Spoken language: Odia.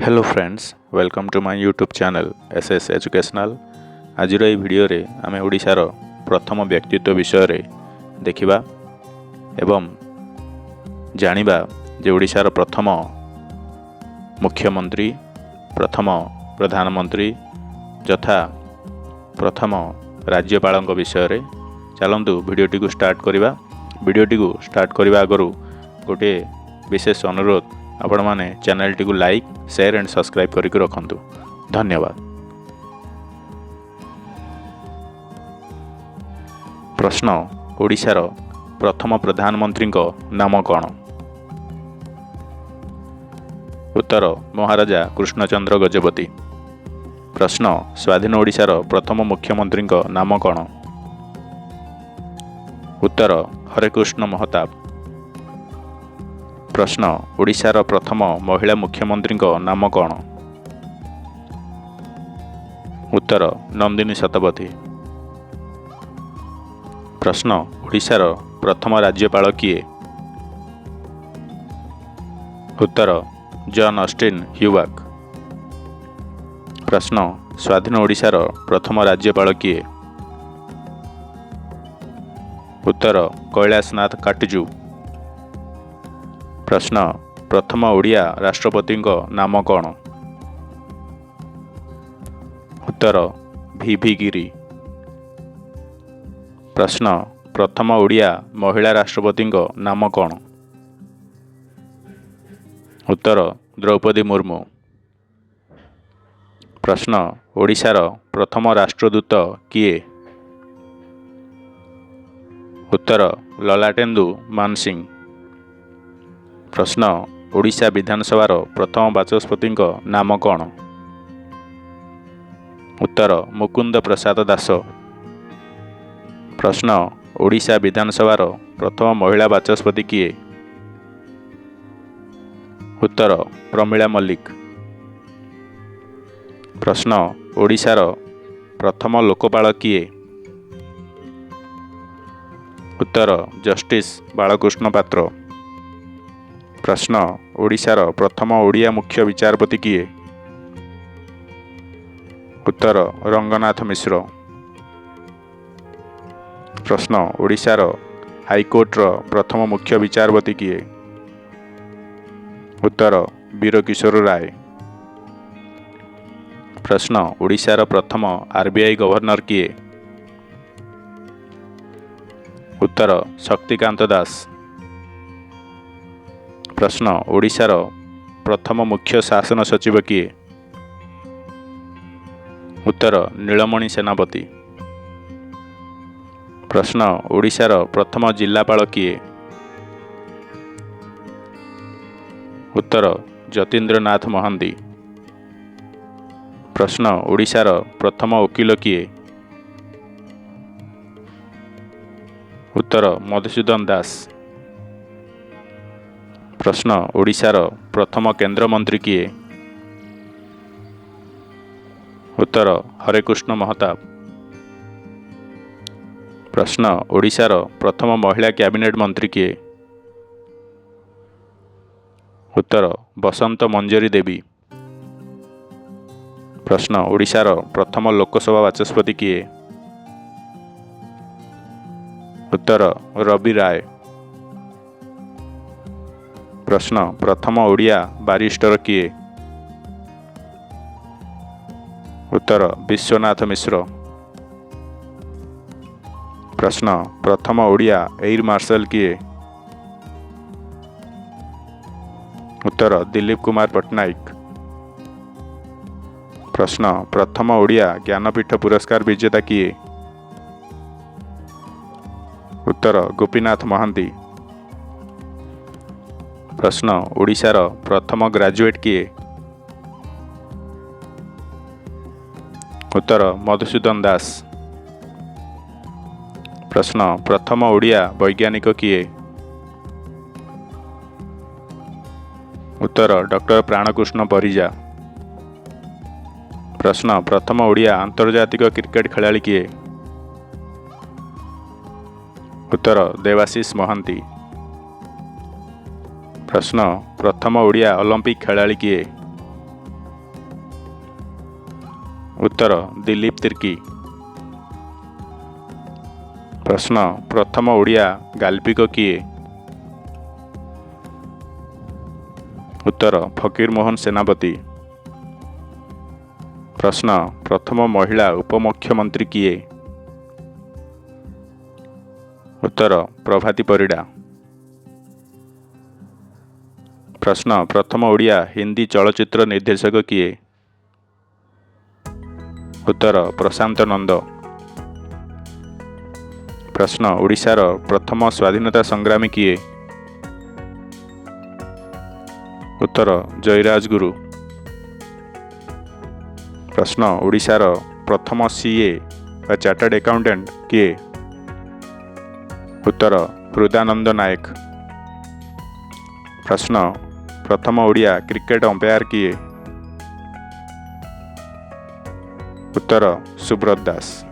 Hello friends, welcome to my YouTube channel SS Educational. ଆଜିର ଏହି ଭିଡ଼ିଓରେ ଆମେ ଓଡ଼ିଶାର ପ୍ରଥମ ବ୍ୟକ୍ତିତ୍ୱ ବିଷୟରେ ଦେଖିବା ଏବଂ ଜାଣିବା ଯେ ଓଡ଼ିଶାର ପ୍ରଥମ ମୁଖ୍ୟମନ୍ତ୍ରୀ, ପ୍ରଥମ ପ୍ରଧାନମନ୍ତ୍ରୀ ଯଥା ପ୍ରଥମ ରାଜ୍ୟପାଳଙ୍କ ବିଷୟରେ। ଚାଲନ୍ତୁ ଭିଡ଼ିଓଟିକୁ ଷ୍ଟାର୍ଟ କରିବା। ଭିଡ଼ିଓଟିକୁ ଷ୍ଟାର୍ଟ କରିବା ଆଗରୁ ଗୋଟିଏ ବିଶେଷ ଅନୁରୋଧ, ଆପଣମାନେ ଚ୍ୟାନେଲଟିକୁ ଲାଇକ୍, ସେୟାର ଆଣ୍ଡ ସବସ୍କ୍ରାଇବ୍ କରିକି ରଖନ୍ତୁ। ଧନ୍ୟବାଦ। ପ୍ରଶ୍ନ, ଓଡ଼ିଶାର ପ୍ରଥମ ପ୍ରଧାନମନ୍ତ୍ରୀଙ୍କ ନାମ କ'ଣ? ଉତ୍ତର, ମହାରାଜା କୃଷ୍ଣଚନ୍ଦ୍ର ଗଜପତି। ପ୍ରଶ୍ନ, ସ୍ୱାଧୀନ ଓଡ଼ିଶାର ପ୍ରଥମ ମୁଖ୍ୟମନ୍ତ୍ରୀଙ୍କ ନାମ କ'ଣ? ଉତ୍ତର, ହରେକୃଷ୍ଣ ମହତାବ। ପ୍ରଶ୍ନ, ଓଡ଼ିଶାର ପ୍ରଥମ ମହିଳା ମୁଖ୍ୟମନ୍ତ୍ରୀଙ୍କ ନାମ କ'ଣ? ଉତ୍ତର, ନନ୍ଦିନୀ ଶତପଥୀ। ପ୍ରଶ୍ନ, ଓଡ଼ିଶାର ପ୍ରଥମ ରାଜ୍ୟପାଳ କିଏ? ଉତ୍ତର, ଜନ୍ ଅଷ୍ଟିନ୍ ହ୍ୟୁବାକ୍। ପ୍ରଶ୍ନ, ସ୍ୱାଧୀନ ଓଡ଼ିଶାର ପ୍ରଥମ ରାଜ୍ୟପାଳ କିଏ? ଉତ୍ତର, କୈଳାସନାଥ କାଟଜୁ। ପ୍ରଶ୍ନ, ପ୍ରଥମ ଓଡ଼ିଆ ରାଷ୍ଟ୍ରପତିଙ୍କ ନାମ କ'ଣ? ଉତ୍ତର, ଭି ଭି ଗିରି। ପ୍ରଶ୍ନ, ପ୍ରଥମ ଓଡ଼ିଆ ମହିଳା ରାଷ୍ଟ୍ରପତିଙ୍କ ନାମ କ'ଣ? ଉତ୍ତର, ଦ୍ରୌପଦୀ ମୁର୍ମୁ। ପ୍ରଶ୍ନ, ଓଡ଼ିଶାର ପ୍ରଥମ ରାଷ୍ଟ୍ରଦୂତ କିଏ? ଉତ୍ତର, ଲଲାଟେନ୍ଦୁ ମାନସିଂହ। ପ୍ରଶ୍ନ, ଓଡ଼ିଶା ବିଧାନସଭାର ପ୍ରଥମ ବାଚସ୍ପତିଙ୍କ ନାମ କ'ଣ? ଉତ୍ତର, ମୁକୁନ୍ଦ ପ୍ରସାଦ ଦାସ। ପ୍ରଶ୍ନ, ଓଡ଼ିଶା ବିଧାନସଭାର ପ୍ରଥମ ମହିଳା ବାଚସ୍ପତି କିଏ? ଉତ୍ତର, ପ୍ରମିଳା ମଲ୍ଲିକ। ପ୍ରଶ୍ନ, ଓଡ଼ିଶାର ପ୍ରଥମ ଲୋକପାଳ କିଏ? ଉତ୍ତର, ଜଷ୍ଟିସ୍ ବାଳକୃଷ୍ଣ ପାତ୍ର। ପ୍ରଶ୍ନ, ଓଡ଼ିଶାର ପ୍ରଥମ ଓଡ଼ିଆ ମୁଖ୍ୟ ବିଚାରପତି କିଏ? ଉତ୍ତର, ରଙ୍ଗନାଥ ମିଶ୍ର। ପ୍ରଶ୍ନ, ଓଡ଼ିଶାର ହାଇକୋର୍ଟର ପ୍ରଥମ ମୁଖ୍ୟ ବିଚାରପତି କିଏ? ଉତ୍ତର, ବୀରକିଶୋର ରାୟ। ପ୍ରଶ୍ନ, ଓଡ଼ିଶାର ପ୍ରଥମ ଆର୍ବିଆଇ ଗଭର୍ଣ୍ଣର କିଏ? ଉତ୍ତର, ଶକ୍ତିକାନ୍ତ ଦାସ। ପ୍ରଶ୍ନ, ଓଡ଼ିଶାର ପ୍ରଥମ ମୁଖ୍ୟ ଶାସନ ସଚିବ କିଏ? ଉତ୍ତର, ନୀଳମଣି ସେନାପତି। ପ୍ରଶ୍ନ, ଓଡ଼ିଶାର ପ୍ରଥମ ଜିଲ୍ଲାପାଳ କିଏ? ଉତ୍ତର, ଯତୀନ୍ଦ୍ରନାଥ ମହାନ୍ତି। ପ୍ରଶ୍ନ, ଓଡ଼ିଶାର ପ୍ରଥମ ଓକିଲ କିଏ? ଉତ୍ତର, ମଧୁସୂଦନ ଦାସ। ପ୍ରଶ୍ନ, ଓଡ଼ିଶାର ପ୍ରଥମ କେନ୍ଦ୍ରମନ୍ତ୍ରୀ କିଏ? ଉତ୍ତର, ହରେକୃଷ୍ଣ ମହତାବ। ପ୍ରଶ୍ନ, ଓଡ଼ିଶାର ପ୍ରଥମ ମହିଳା କ୍ୟାବିନେଟ୍ ମନ୍ତ୍ରୀ କିଏ? ଉତ୍ତର, ବସନ୍ତ ମଞ୍ଜରୀ ଦେବୀ। ପ୍ରଶ୍ନ, ଓଡ଼ିଶାର ପ୍ରଥମ ଲୋକସଭା ବାଚସ୍ପତି କିଏ? ଉତ୍ତର, ରବି ରାୟ। ପ୍ରଶ୍ନ, ପ୍ରଥମ ଓଡ଼ିଆ ବାରିଷ୍ଟର କିଏ? ଉତ୍ତର, ବିଶ୍ୱନାଥ ମିଶ୍ର। ପ୍ରଶ୍ନ, ପ୍ରଥମ ଓଡ଼ିଆ ଏୟାର ମାର୍ଶାଲ କିଏ? ଉତ୍ତର, ଦିଲ୍ଲୀପ କୁମାର ପଟ୍ଟନାୟକ। ପ୍ରଶ୍ନ, ପ୍ରଥମ ଓଡ଼ିଆ ଜ୍ଞାନପୀଠ ପୁରସ୍କାର ବିଜେତା କିଏ? ଉତ୍ତର, ଗୋପୀନାଥ ମହାନ୍ତି। ପ୍ରଶ୍ନ, ଓଡ଼ିଶାର ପ୍ରଥମ ଗ୍ରାଜୁଏଟ୍ କିଏ? ଉତ୍ତର, ମଧୁସୂଦନ ଦାସ। ପ୍ରଶ୍ନ, ପ୍ରଥମ ଓଡ଼ିଆ ବୈଜ୍ଞାନିକ କିଏ? ଉତ୍ତର, ଡକ୍ଟର ପ୍ରାଣକୃଷ୍ଣ ପରିଜା। ପ୍ରଶ୍ନ, ପ୍ରଥମ ଓଡ଼ିଆ ଆନ୍ତର୍ଜାତିକ କ୍ରିକେଟ ଖେଳାଳି କିଏ? ଉତ୍ତର, ଦେବାଶିଷ ମହାନ୍ତି। ପ୍ରଶ୍ନ, ପ୍ରଥମ ଓଡ଼ିଆ ଅଲିମ୍ପିକ୍ ଖେଳାଳି କିଏ? ଉତ୍ତର ଦିଲୀପ ତିର୍କୀ। ପ୍ରଶ୍ନ, ପ୍ରଥମ ଓଡ଼ିଆ ଗାଳ୍ପିକ କିଏ? ଉତ୍ତର ଫକୀରମୋହନ ସେନାପତି। ପ୍ରଶ୍ନ, ପ୍ରଥମ ମହିଳା ଉପମୁଖ୍ୟମନ୍ତ୍ରୀ କିଏ? ଉତ୍ତର ପ୍ରଭାତୀ ପରିଡ଼ା। ପ୍ରଶ୍ନ, ପ୍ରଥମ ଓଡ଼ିଆ ହିନ୍ଦୀ ଚଳଚ୍ଚିତ୍ର ନିର୍ଦ୍ଦେଶକ କିଏ? ଉତ୍ତର ପ୍ରଶାନ୍ତ ନନ୍ଦ। ପ୍ରଶ୍ନ, ଓଡ଼ିଶାର ପ୍ରଥମ ସ୍ୱାଧୀନତା ସଂଗ୍ରାମୀ କିଏ? ଉତ୍ତର ଜୟୀ ରାଜଗୁରୁ। ପ୍ରଶ୍ନ, ଓଡ଼ିଶାର ପ୍ରଥମ ସିଏ ବା ଚାର୍ଟାର୍ଡ ଆକାଉଣ୍ଟାଣ୍ଟ କିଏ? ଉତ୍ତର ହୃଦାନନ୍ଦ ନାୟକ। ପ୍ରଶ୍ନ, ପ୍ରଥମ ଓଡ଼ିଆ କ୍ରିକେଟ ଅମ୍ପାୟାର କିଏ? ଉତ୍ତର ସୁବ୍ରତ ଦାସ।